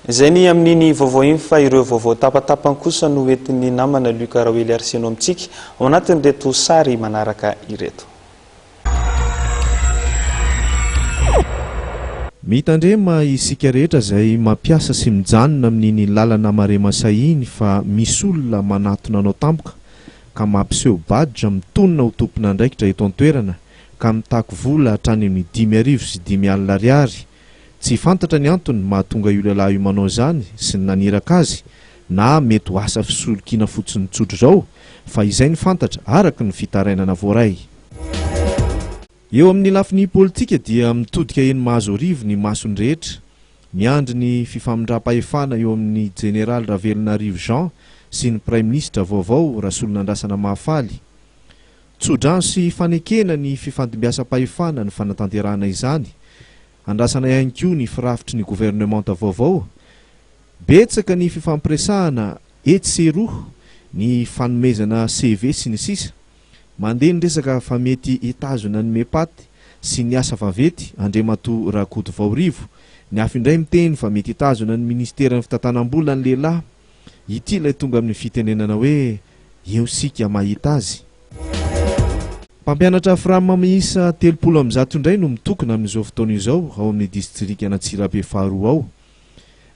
Izay ny amin'iny vaovao iny fa ireo vaovao tapatapany kosa no entin'ny namana Luc Raoely Arseno amintsika ao anatin'ireto sary manaraka ireto. Mitandrema isika rehetra izay mampiasa sy mijanona amin'iny lalana Maremasa iny fa misy olona manatona anao tampoka ka mampiseho badge mitonona ho tompon'andraikitra eto an-toerana ka mitaky vola hatrany amin'ny 5500 ariary. Tsy fantatra ny antony mahatonga io lehilahy io manao izany sy ny naniraka azy na mety ho asa fisolokiana fotsiny tsotra izao fa izay no fantatra araka ny fitarainana voaray. Eo amin'ny lafiny politika dia mitodika eny Mahazoarivo ny mason'ny rehetra, miandry ny fifamindram-pahefana eo amin'ny Jeneraly Ravelonarivo Jean sy ny Praiminisitra vaovao Rasolonandrasana Mahafaly. Tsodrano sy fanekena ny fifandimbiasam-pahefana ny fanatanterahana izany. Andrasana ihany koa ny firafitry ny governemanta vaovao. Betsaka ny fifampiresahana etsy sy eroa, ny fanomezana CV sy ny sisa Mandeha ny resaka fa mety hitazona ny Mepat sy ny asa vaventy Andriamatoa Rakotovaorivo. Ny hafa indray miteny fa mety hitazona ny minisiteran'ny fitantanam-bola ny lehilahy. Ity ilay tonga amin'ny fitenenana hoe eo isika mahita azy. Mpampianatra Fram miisa 130 indray no mitokona amin'izao fotoana izao ao amin'ny distrikan'Antsirabe faharoa ao.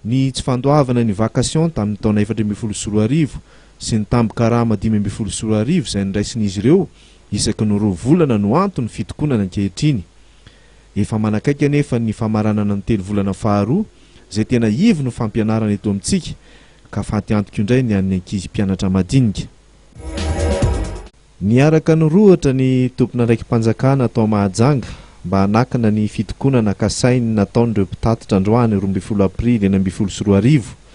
Ny tsy fandoavana ny vacation tamin'ny taona 2014 sy ny tambin-karama 2015 izay noraisin'izy ireo isaky ny roa volana no anton'ny fitokonana ankehitriny. Efa manakaiky anefa ny famaranana ny telo volana faharoa izay tena ivo ny fampianarana eto amintsika ka faty antoka indray ny an'ny ankizy mpianatra madinika. Niaraka nirohotra ny tompon'andraiki-panjakana tao Mahajanga mba hanakana ny fitokonana kasainy nataon'ireo mpitatitra androany 12 aprily 2016.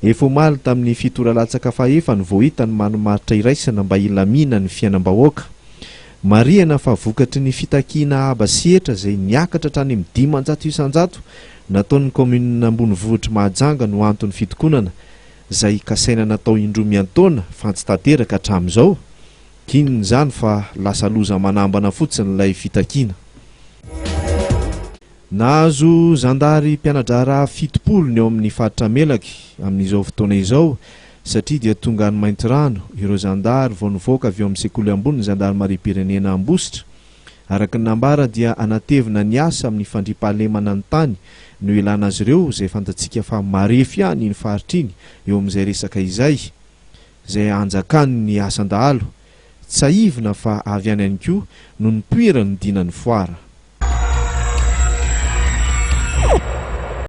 Efa omaly tamin'ny fito ora latsaka fahefany vao hita ny marimaritra iraisana mba hilaminan'ny fiainam-bahoaka. Marihana fa vokatry ny fitakiana haba sy hetra izay niakatra hatrany amin'ny 500% nataon'ny kaominina ambonivohitr'i Mahajanga no anton'ny fitokonana izay kasaina natao indroa miantaona fa tsy tanteraka hatramin'izao. K'inona izany fa lasa loza manambana fotsiny ilay fitakiana. Nahazo zandary mpiana-draharaha 70 ny ao amin'ny faritra Melaky amin'izao fotoana izao satria dia tonga any Maintirano ireo zandary vao nivoaka avy ao amin'ny sekoly ambonin'ny zandarimariam-pirenena Ambositra. Araka ny nambara dia hanatevina ny asa amin'ny fandriampahalemana ny tany no ilana azy ireo izay fantatsika fa marefo ihany iny faritra iny eo amin'izay resaka izay izay hanjakan'ny asan-dahalo. Tsahivina fa avy any ihany koa no nipoiran'ny dinan'ny foara.